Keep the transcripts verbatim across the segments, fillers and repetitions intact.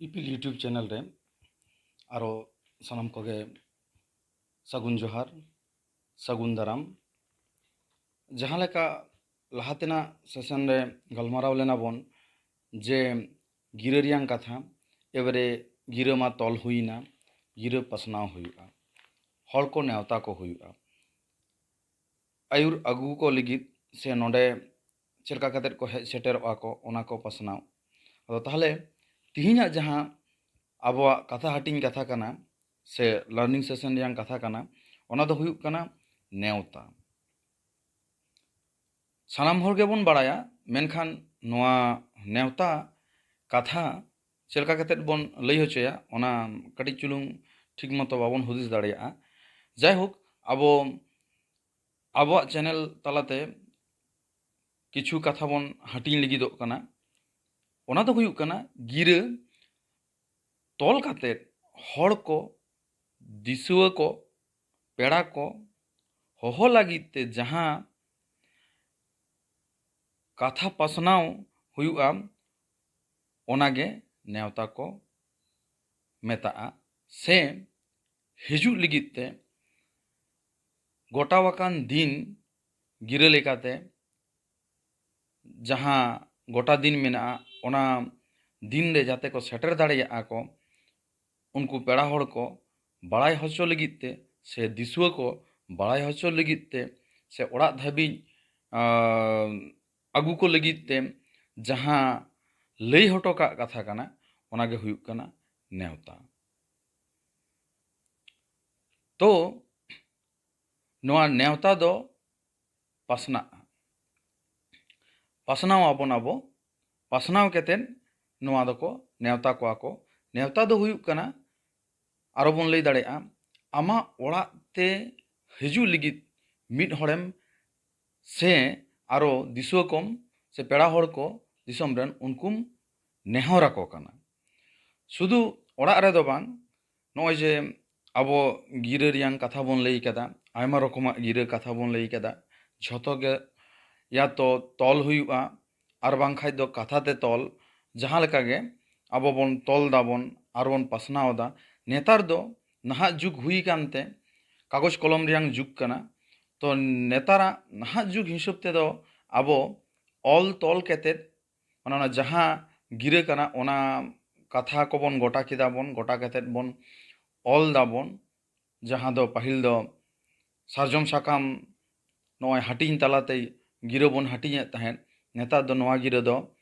ᱤᱯᱤᱞ YouTube channel ᱨᱮ ᱟᱨᱚ ᱥᱟᱱᱟᱢ ᱠᱚᱜᱮ ᱥᱟᱹᱜᱩᱱ ᱡᱚᱦᱟᱨ, ᱥᱟᱹᱜᱩᱱ ᱫᱟᱨᱟᱢ᱾ ᱡᱟᱦᱟᱸ ᱞᱮᱠᱟ ᱞᱟᱦᱟ ᱛᱮᱱᱟᱜ ᱥᱮᱥᱚᱱ ᱨᱮ ᱜᱟᱞᱢᱟᱨᱟᱣ ᱞᱮᱱᱟ ᱵᱚᱱ ᱡᱮ ᱜᱤᱨᱟᱹ ᱨᱮᱭᱟᱝ ᱠᱟᱛᱷᱟ, ᱮᱵᱟᱨᱮ ᱜᱤᱨᱟᱹ ᱢᱟ ᱛᱚᱞ ᱦᱩᱭᱱᱟ, ᱜᱤᱨᱟᱹ ᱯᱟᱥᱱᱟᱣ ᱦᱩᱭᱩᱜᱼᱟ, ᱦᱚᱲ ᱠᱚ ᱱᱮᱣᱛᱟ ᱠᱚ ᱦᱩᱭᱩᱜᱼᱟ, ᱟᱹᱭᱩᱨ ᱟᱹᱜᱩ ᱠᱚ ᱞᱟᱹᱜᱤᱫ ᱥᱮ ᱱᱚᱰᱮ ᱪᱮᱫ ᱞᱮᱠᱟ ᱠᱟᱛᱮᱫ ᱠᱚ ᱦᱮᱡ ᱥᱮᱴᱮᱨᱚᱜᱼᱟ ᱠᱚ, ᱚᱱᱟ ᱠᱚ ᱯᱟᱥᱱᱟᱣ᱾ ᱟᱫᱚ ᱛᱟᱦᱚᱞᱮ ᱛᱤᱦᱤᱧᱟᱜ ᱡᱟᱦᱟᱸ ᱟᱵᱚᱣᱟᱜ ᱠᱟᱛᱷᱟ ᱦᱟᱹᱴᱤᱧ ᱠᱟᱛᱷᱟ ᱠᱟᱱᱟ ᱥᱮ ᱞᱟᱨᱱᱤᱝ ᱥᱮᱥᱚᱱ ᱨᱮᱭᱟᱝ ᱠᱟᱛᱷᱟ ᱠᱟᱱᱟ, ᱚᱱᱟ ᱫᱚ ᱦᱩᱭᱩᱜ ᱠᱟᱱᱟ ᱱᱮᱣᱛᱟ᱾ ᱥᱟᱱᱟᱢ ᱦᱚᱲ ᱜᱮᱵᱚᱱ ᱵᱟᱲᱟᱭᱟ, ᱢᱮᱱᱠᱷᱟᱱ ᱱᱚᱣᱟ ᱱᱮᱣᱛᱟ ᱠᱟᱛᱷᱟ ᱪᱮᱫ ᱞᱮᱠᱟ ᱠᱟᱛᱮᱫ ᱵᱚᱱ ᱞᱟᱹᱭ ᱦᱚᱪᱚᱭᱟ, ᱚᱱᱟ ᱠᱟᱹᱴᱤᱡ ᱪᱩᱞᱩᱝ ᱴᱷᱤᱠ ᱢᱚᱛᱚ ᱵᱟᱵᱚᱱ ᱦᱩᱫᱤᱥ ᱫᱟᱲᱮᱭᱟᱜᱼᱟ᱾ ᱡᱟᱭᱦᱳᱠ, ᱟᱵᱚ ᱟᱵᱚᱣᱟᱜ ᱪᱮᱱᱮᱞ ᱛᱟᱞᱟᱛᱮ ᱠᱤᱪᱷᱩ ᱠᱟᱛᱷᱟ ᱵᱚᱱ ᱦᱟᱹᱴᱤᱧ ᱞᱟᱹᱜᱤᱫᱚᱜ ᱠᱟᱱᱟ᱾ ᱚᱱᱟ ᱫᱚ ᱦᱩᱭᱩᱜ ᱠᱟᱱᱟ ᱜᱤᱨᱟᱹ ᱛᱚᱞ ᱠᱟᱛᱮᱫ ᱦᱚᱲ ᱠᱚ, ᱫᱤᱥᱩᱣᱟᱹ ᱠᱚ, ᱯᱮᱲᱟ ᱠᱚ ᱦᱚᱦᱚ ᱞᱟᱹᱜᱤᱫ ᱛᱮ ᱡᱟᱦᱟᱸ ᱠᱟᱛᱷᱟ ᱯᱟᱥᱱᱟᱣ ᱦᱩᱭᱩᱜᱼᱟ, ᱚᱱᱟᱜᱮ ᱱᱮᱣᱛᱟ ᱠᱚ ᱢᱮᱛᱟᱜᱼᱟ᱾ ᱥᱮ ᱦᱤᱡᱩᱜ ᱞᱟᱹᱜᱤᱫ ᱛᱮ ᱜᱚᱴᱟᱣᱟᱠᱟᱱ ᱫᱤᱱ ᱜᱤᱨᱟᱹ ᱞᱮᱠᱟᱛᱮ ᱡᱟᱦᱟᱸ ᱜᱚᱴᱟ ᱫᱤᱱ ᱢᱮᱱᱟᱜᱼᱟ, ᱚᱱᱟ ᱫᱤᱱ ᱨᱮ ᱡᱟᱛᱮ ᱠᱚ ᱥᱮᱴᱮᱨ ᱫᱟᱲᱮᱭᱟᱜᱼᱟ ᱠᱚ, ᱩᱱᱠᱩ ᱯᱮᱲᱟ ᱦᱚᱲ ᱠᱚ ᱵᱟᱲᱟᱭ ᱦᱚᱪᱚ ᱞᱟᱹᱜᱤᱫ ᱛᱮ ᱥᱮ ᱫᱤᱥᱩᱣᱟᱹ ᱠᱚ ᱵᱟᱲᱟᱭ ᱦᱚᱪᱚ ᱞᱟᱹᱜᱤᱫ ᱛᱮ ᱥᱮ ᱚᱲᱟᱜ ᱫᱷᱟᱹᱵᱤᱡ, ᱟᱸ, ᱟᱹᱜᱩ ᱠᱚ ᱞᱟᱹᱜᱤᱫ ᱛᱮ ᱡᱟᱦᱟᱸ ᱞᱟᱹᱭ ᱦᱚᱴᱚ ᱠᱟᱜ ᱠᱟᱛᱷᱟ ᱠᱟᱱᱟ, ᱚᱱᱟ ᱜᱮ ᱦᱩᱭᱩᱜ ᱠᱟᱱᱟ ᱱᱮᱣᱛᱟ᱾ ᱛᱚ ᱱᱚᱣᱟ ᱱᱮᱣᱛᱟ ᱫᱚ ᱯᱟᱥᱱᱟᱜᱼᱟ, ᱯᱟᱥᱱᱟᱣ ᱟᱵᱚᱱ ᱟᱵᱚ, ᱯᱟᱥᱱᱟᱣ ᱠᱟᱛᱮᱫ ᱱᱚᱣᱟ ᱫᱚᱠᱚ ᱱᱮᱣᱛᱟ ᱠᱚᱣᱟ ᱠᱚ᱾ ᱱᱮᱣᱛᱟ ᱫᱚ ᱦᱩᱭᱩᱜ ᱠᱟᱱᱟ, ᱟᱨᱚ ᱵᱚᱱ ᱞᱟᱹᱭ ᱫᱟᱲᱮᱭᱟᱜᱼᱟ, ᱟᱢᱟᱜ ᱚᱲᱟᱜ ᱛᱮ ᱦᱤᱡᱩᱜ ᱞᱟᱹᱜᱤᱫ ᱢᱤᱫ ᱦᱚᱲᱮᱢ ᱥᱮ ᱟᱨᱚ ᱫᱤᱥᱩᱣᱟᱹ ᱠᱚᱢ ᱥᱮ ᱯᱮᱲᱟ ᱦᱚᱲ ᱠᱚ ᱫᱤᱥᱚᱢ ᱨᱮᱱ, ᱩᱱᱠᱩᱢ ᱱᱮᱦᱚᱨ ᱟᱠᱚ ᱠᱟᱱᱟ᱾ ᱥᱩᱫᱷᱩ ᱚᱲᱟᱜ ᱨᱮᱫᱚ ᱵᱟᱝ, ᱱᱚᱜᱼᱚᱭ ᱡᱮ ᱟᱵᱚ ᱜᱤᱨᱟᱹ ᱨᱮᱭᱟᱝ ᱠᱟᱛᱷᱟ ᱵᱚᱱ ᱞᱟᱹᱭ ᱠᱟᱫᱟ, ᱟᱭᱢᱟ ᱨᱚᱠᱚᱢᱟᱜ ᱜᱤᱨᱟᱹ ᱠᱟᱛᱷᱟ ᱵᱚᱱ ᱞᱟᱹᱭ ᱠᱟᱫᱟ, ᱡᱷᱚᱛᱚ ᱜᱮ ᱭᱟ ᱛᱚ ᱛᱚᱞ ᱦᱩᱭᱩᱜᱼᱟ, ᱟᱨ ᱵᱟᱝᱠᱷᱟᱡ ᱫᱚ ᱠᱟᱛᱷᱟ ᱛᱮ ᱛᱚᱞ, ᱡᱟᱦᱟᱸ ᱞᱮᱠᱟ ᱜᱮ ᱟᱵᱚ ᱵᱚᱱ ᱛᱚᱞ ᱫᱟᱵᱚᱱ ᱟᱨ ᱵᱚᱱ ᱯᱟᱥᱱᱟᱣ ᱮᱫᱟ᱾ ᱱᱮᱛᱟᱨ ᱫᱚ ᱱᱟᱦᱟᱜ ᱡᱩᱜᱽ ᱦᱩᱭ ᱟᱠᱟᱱᱛᱮ ᱠᱟᱜᱚᱡᱽ ᱠᱚᱞᱚᱢ ᱨᱮᱭᱟᱝ ᱡᱩᱜᱽ ᱠᱟᱱᱟ᱾ ᱛᱚ ᱱᱮᱛᱟᱨᱟᱜ ᱱᱟᱦᱟᱜ ᱡᱩᱜᱽ ᱦᱤᱥᱟᱹᱵ ᱛᱮᱫᱚ ᱟᱵᱚ ᱚᱞ ᱛᱚᱞ ᱠᱟᱛᱮᱫ, ᱚᱱᱟ, ᱚᱱᱟ ᱡᱟᱦᱟᱸ ᱜᱤᱨᱟᱹ ᱠᱟᱱᱟ, ᱚᱱᱟ ᱠᱟᱛᱷᱟ ᱠᱚᱵᱚᱱ ᱜᱚᱴᱟ ᱠᱮᱫᱟ ᱵᱚᱱ, ᱜᱚᱴᱟ ᱠᱟᱛᱮᱫ ᱵᱚᱱ ᱚᱞ ᱫᱟᱵᱚᱱ, ᱡᱟᱦᱟᱸ ᱫᱚ ᱯᱟᱹᱦᱤᱞ ᱫᱚ ᱥᱟᱨᱡᱚᱢ ᱥᱟᱠᱟᱢ ᱱᱚᱜᱼᱚᱭ ᱦᱟᱹᱴᱤᱧ ᱛᱟᱞᱟᱛᱮ ᱜᱤᱨᱟᱹ ᱵᱚᱱ ᱦᱟᱹᱴᱤᱧᱮᱫ ᱛᱟᱦᱮᱸᱫ᱾ ᱱᱮᱛᱟᱨ ᱫᱚ ᱱᱚᱣᱟ ᱜᱤᱨᱟᱹ ᱫᱚ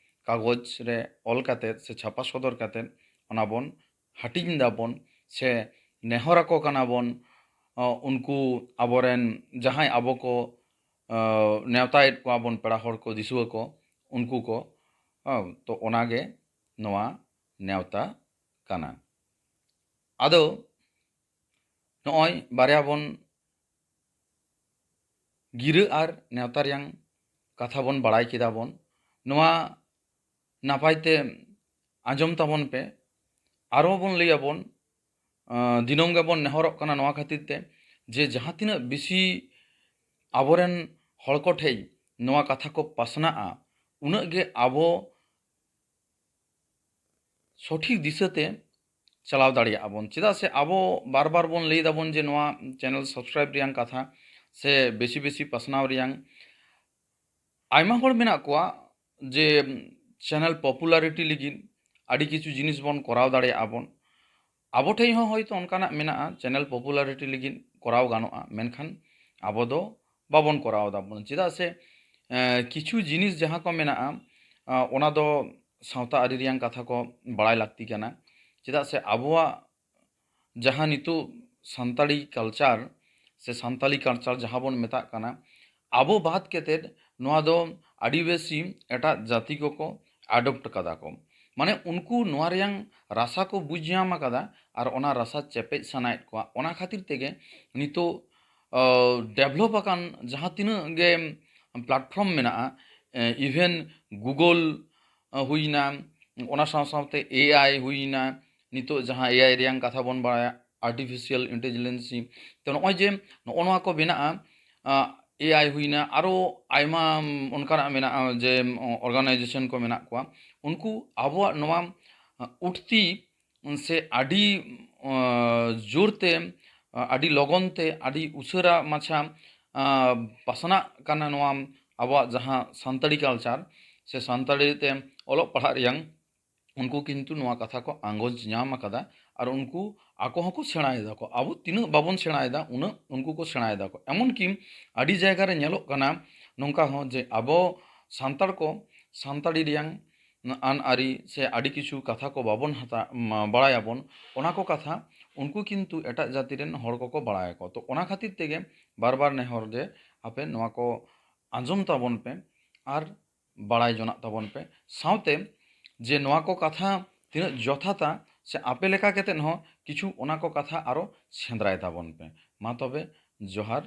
ᱠᱟᱜᱚᱡᱽ ᱨᱮ ᱚᱞ ᱠᱟᱛᱮᱫ ᱥᱮ ᱪᱷᱟᱯᱟ ᱥᱚᱫᱚᱨ ᱠᱟᱛᱮᱫ ᱚᱱᱟ ᱵᱚᱱ ᱦᱟᱹᱴᱤᱧ ᱫᱟᱵᱚᱱ ᱥᱮ ᱱᱮᱦᱚᱨ ᱟᱠᱚ ᱠᱟᱱᱟ ᱵᱚᱱ, ᱚ, ᱩᱱᱠᱩ ᱟᱵᱚᱨᱮᱱ ᱡᱟᱦᱟᱸᱭ ᱟᱵᱚ ᱠᱚ, ᱚ, ᱱᱮᱣᱛᱟᱭᱮᱫ ᱠᱚᱣᱟ ᱵᱚᱱ, ᱯᱮᱲᱟ ᱦᱚᱲ ᱠᱚ, ᱫᱤᱥᱩᱣᱟᱹ ᱠᱚ, ᱩᱱᱠᱩ ᱠᱚ, ᱚ, ᱛᱚ ᱚᱱᱟᱜᱮ ᱱᱚᱣᱟ ᱱᱮᱣᱛᱟ ᱠᱟᱱᱟ᱾ ᱟᱫᱚ ᱱᱚᱜᱼᱚᱭ ᱵᱟᱨᱭᱟ ᱵᱚᱱ ᱜᱤᱨᱟᱹ ᱟᱨ ᱱᱮᱣᱛᱟ ᱨᱮᱭᱟᱝ ᱠᱟᱛᱷᱟ ᱵᱚᱱ ᱵᱟᱲᱟᱭ ᱠᱮᱫᱟ ᱵᱚᱱ᱾ ᱱᱚᱣᱟ ᱱᱟᱯᱟᱭ ᱛᱮ ᱟᱸᱡᱚᱢ ᱛᱟᱵᱚᱱ ᱯᱮ᱾ ᱟᱨᱦᱚᱸ ᱵᱚᱱ ᱞᱟᱹᱭ ᱟᱵᱚᱱ, ᱟᱸ, ᱫᱤᱱᱟᱹᱢ ᱜᱮᱵᱚᱱ ᱱᱮᱦᱚᱨᱚᱜ ᱠᱟᱱᱟ ᱱᱚᱣᱟ ᱠᱷᱟᱹᱛᱤᱨ ᱛᱮ, ᱡᱮ ᱡᱟᱦᱟᱸ ᱛᱤᱱᱟᱹᱜ ᱵᱮᱥᱤ ᱟᱵᱚᱨᱮᱱ ᱦᱚᱲ ᱠᱚ ᱴᱷᱮᱡ ᱱᱚᱣᱟ ᱠᱟᱛᱷᱟ ᱠᱚ ᱯᱟᱥᱱᱟᱜᱼᱟ, ᱩᱱᱟᱹᱜ ᱜᱮ ᱟᱵᱚ ᱥᱚᱴᱷᱤᱠ ᱫᱤᱥᱟᱹᱛᱮ ᱪᱟᱞᱟᱣ ᱫᱟᱲᱮᱭᱟᱜᱼᱟ ᱵᱚᱱ᱾ ᱪᱮᱫᱟᱜ ᱥᱮ ᱟᱵᱚ ᱵᱟᱨ ᱵᱟᱨ ᱵᱚᱱ ᱞᱟᱹᱭ ᱫᱟᱵᱚᱱ ᱡᱮ ᱱᱚᱣᱟ ᱪᱮᱱᱮᱞ ᱥᱟᱵᱥᱠᱨᱟᱭᱤᱵ ᱨᱮᱭᱟᱝ ᱠᱟᱛᱷᱟ ᱥᱮ ᱵᱮᱥᱤ ᱵᱮᱥᱤ ᱯᱟᱥᱱᱟᱣ ᱨᱮᱭᱟᱝ᱾ ᱟᱭᱢᱟ ᱦᱚᱲ ᱢᱮᱱᱟᱜ ᱠᱚᱣᱟ ᱡᱮ ᱪᱮᱱᱮᱞ ᱯᱚᱯᱩᱞᱟᱨᱤᱴᱤ ᱞᱟᱹᱜᱤᱫ ᱟᱹᱰᱤ ᱠᱤᱪᱷᱩ ᱡᱤᱱᱤᱥ ᱵᱚᱱ ᱠᱚᱨᱟᱣ ᱫᱟᱲᱮᱭᱟᱜᱼᱟ ᱵᱚᱱ᱾ ᱟᱵᱚ ᱴᱷᱮᱱ ᱦᱚᱸ ᱦᱚᱭᱛᱳ ᱚᱱᱠᱟᱱᱟᱜ ᱢᱮᱱᱟᱜᱼᱟ, ᱪᱮᱱᱮᱞ ᱯᱚᱯᱩᱞᱟᱨᱤᱴᱤ ᱞᱟᱹᱜᱤᱫ ᱠᱚᱨᱟᱣ ᱜᱟᱱᱚᱜᱼᱟ, ᱢᱮᱱᱠᱷᱟᱱ ᱟᱵᱚ ᱫᱚ ᱵᱟᱵᱚᱱ ᱠᱚᱨᱟᱣ ᱫᱟᱵᱚᱱ᱾ ᱪᱮᱫᱟᱜ ᱥᱮ, ᱮᱸ, ᱠᱤᱪᱷᱩ ᱡᱤᱱᱤᱥ ᱡᱟᱦᱟᱸ ᱠᱚ ᱢᱮᱱᱟᱜᱼᱟ, ᱟᱸ, ᱚᱱᱟ ᱫᱚ ᱥᱟᱶᱛᱟ ᱟᱹᱨᱤ ᱨᱮᱭᱟᱝ ᱠᱟᱛᱷᱟ ᱠᱚ ᱵᱟᱲᱟᱭ ᱞᱟᱹᱠᱛᱤ ᱠᱟᱱᱟ᱾ ᱪᱮᱫᱟᱜ ᱥᱮ ᱟᱵᱚᱣᱟᱜ ᱡᱟᱦᱟᱸ ᱱᱤᱛᱚᱜ ᱥᱟᱱᱛᱟᱲᱤ ᱠᱟᱞᱪᱟᱨ ᱥᱮ ᱥᱟᱱᱛᱟᱞᱤ ᱠᱟᱞᱪᱟᱨ ᱡᱟᱦᱟᱸ ᱵᱚᱱ ᱢᱮᱛᱟᱜ ᱠᱟᱱᱟ, ᱟᱵᱚ ᱵᱟᱫ ᱠᱟᱛᱮᱫ ᱱᱚᱣᱟ ᱫᱚ ᱟᱹᱰᱤ ᱵᱮᱥᱤ ᱮᱴᱟᱜ ᱡᱟᱹᱛᱤ ᱠᱚᱠᱚ ᱟᱰᱚᱯᱴ ᱠᱟᱫᱟ ᱠᱚ᱾ ᱢᱟᱱᱮ ᱩᱱᱠᱩ ᱱᱚᱣᱟ ᱨᱮᱭᱟᱝ ᱨᱟᱥᱟ ᱠᱚ ᱵᱩᱡᱽ ᱧᱟᱢ ᱟᱠᱟᱫᱟ ᱟᱨ ᱚᱱᱟ ᱨᱟᱥᱟ ᱪᱮᱯᱮᱡ ᱥᱟᱱᱟᱭᱮᱫ ᱠᱚᱣᱟ᱾ ᱚᱱᱟ ᱠᱷᱟᱹᱛᱤᱨ ᱛᱮᱜᱮ ᱱᱤᱛᱚᱜ, ᱟᱸ, ᱰᱮᱵᱷᱞᱚᱯ ᱟᱠᱟᱱ ᱡᱟᱦᱟᱸ ᱛᱤᱱᱟᱹᱜ ᱜᱮ ᱯᱞᱟᱴᱯᱷᱚᱨᱢ ᱢᱮᱱᱟᱜᱼᱟ, ᱮ, ᱤᱵᱷᱮᱱ ᱜᱩᱜᱚᱞ, ᱟᱸ, ᱦᱩᱭᱱᱟ, ᱚᱱᱟ ᱥᱟᱶ ᱥᱟᱶᱛᱮ ᱮ ᱟᱭ ᱦᱩᱭᱱᱟ, ᱱᱤᱛᱚᱜ ᱡᱟᱦᱟᱸ ᱮ ᱟᱭ ᱨᱮᱭᱟᱝ ᱠᱟᱛᱷᱟ ᱵᱚᱱ ᱵᱟᱲᱟᱭᱟ, ᱟᱨᱴᱤᱯᱷᱤᱥᱤᱭᱟᱞ ᱤᱱᱴᱮᱞᱤᱡᱮᱱᱥᱤ᱾ ᱛᱚ ᱱᱚᱜᱼᱚᱭ ᱡᱮ ᱱᱚᱜᱼᱚ ᱱᱚᱣᱟ ᱠᱚ ᱢᱮᱱᱟᱜᱼᱟ, ᱟᱸ, ᱮ ᱟᱭ ᱦᱩᱭᱱᱟ, ᱟᱨᱚ ᱟᱭᱢᱟ, ᱩᱢ, ᱚᱱᱠᱟᱱᱟᱜ ᱢᱮᱱᱟᱜᱼᱟ ᱡᱮ, ᱩᱢ, ᱚᱨᱜᱟᱱᱟᱭᱡᱮᱥᱚᱱ ᱠᱚ ᱢᱮᱱᱟᱜ ᱠᱚᱣᱟ, ᱩᱱᱠᱩ ᱟᱵᱚᱣᱟᱜ ᱱᱚᱣᱟ, ᱩᱴᱷᱛᱤ ᱥᱮ ᱟᱹᱰᱤ ᱡᱳᱨ ᱛᱮ, ᱟᱹᱰᱤ ᱞᱚᱜᱚᱱ ᱛᱮ, ᱟᱹᱰᱤ ᱩᱥᱟᱹᱨᱟ ᱢᱟᱪᱷᱟ ᱯᱟᱥᱱᱟᱜ ᱠᱟᱱᱟ ᱱᱚᱣᱟ ᱟᱵᱚᱣᱟᱜ ᱡᱟᱦᱟᱸ ᱥᱟᱱᱛᱟᱲᱤ culture ᱥᱮ ᱥᱟᱱᱛᱟᱲᱤ ᱛᱮ ᱚᱞᱚᱜ ᱯᱟᱲᱦᱟᱜ ᱨᱮᱭᱟᱝ, ᱩᱱᱠᱩ ᱠᱤᱱᱛᱩ ᱱᱚᱣᱟ ᱠᱟᱛᱷᱟ ᱠᱚ ᱟᱸᱜᱚᱪ ᱧᱟᱢ ᱟᱠᱟᱫᱟ᱾ ᱟᱨ ᱩᱱᱠᱩ ᱟᱠᱚ ᱦᱚᱸᱠᱚ ᱥᱮᱬᱟᱭᱮᱫᱟ ᱠᱚ᱾ ᱟᱵᱚ ᱛᱤᱱᱟᱹᱜ ᱵᱟᱵᱚᱱ ᱥᱮᱬᱟᱭᱮᱫᱟ, ᱩᱱᱟᱹᱜ ᱩᱱᱠᱩ ᱠᱚ ᱥᱮᱬᱟᱭᱮᱫᱟ ᱠᱚ᱾ ᱮᱢᱚᱱ ᱠᱤ ᱟᱹᱰᱤ ᱡᱟᱭᱜᱟ ᱨᱮ ᱧᱮᱞᱚᱜ ᱠᱟᱱᱟ ᱱᱚᱝᱠᱟ ᱦᱚᱸ, ᱡᱮ ᱟᱵᱚ ᱥᱟᱱᱛᱟᱲ ᱠᱚ ᱥᱟᱱᱛᱟᱲᱤ ᱨᱮᱭᱟᱝ ᱟᱹᱱ ᱟᱹᱨᱤ ᱥᱮ ᱟᱹᱰᱤ ᱠᱤᱪᱷᱩ ᱠᱟᱛᱷᱟ ᱠᱚ ᱵᱟᱵᱚᱱ ᱦᱟᱛᱟ-, ᱢᱟ-, ᱵᱟᱲᱟᱭᱟᱵᱚᱱ, ᱚᱱᱟ ᱠᱚ ᱠᱟᱛᱷᱟ ᱩᱱᱠᱩ ᱠᱤᱱᱛᱩ ᱮᱴᱟᱜ ᱡᱟᱹᱛᱤ ᱨᱮᱱ ᱦᱚᱲ ᱠᱚᱠᱚ ᱵᱟᱲᱟᱭᱟᱠᱚ᱾ ᱛᱚ, ᱚᱱᱟ ᱠᱷᱟᱹᱛᱤᱨ ᱛᱮᱜᱮ ᱵᱟᱨ ᱵᱟᱨ ᱱᱮᱦᱚᱨ ᱡᱮ ᱟᱯᱮ ᱱᱚᱣᱟ ᱠᱚ ᱟᱸᱡᱚᱢ ᱛᱟᱵᱚᱱ ᱯᱮ ᱟᱨ ᱵᱟᱲᱟᱭ ᱡᱚᱱᱟᱜ ᱛᱟᱵᱚᱱ ᱯᱮ᱾ ᱥᱟᱶᱛᱮ ᱡᱮ ᱱᱚᱣᱟ ᱠᱚ ᱠᱟᱛᱷᱟ ᱛᱤᱱᱟᱹᱜ ᱡᱚᱛᱷᱟᱛᱟ ᱥᱮ ᱟᱯᱮ ᱞᱮᱠᱟ ᱠᱟᱛᱮᱫ ᱦᱚᱸ ᱠᱤᱪᱷᱩ ᱚᱱᱟ ᱠᱚ ᱠᱟᱛᱷᱟ ᱟᱨᱚ ᱥᱮᱸᱫᱽᱨᱟᱭ ᱛᱟᱵᱚᱱ ᱯᱮ᱾ ᱢᱟ ᱛᱚᱵᱮ, ᱡᱚᱦᱟᱨ᱾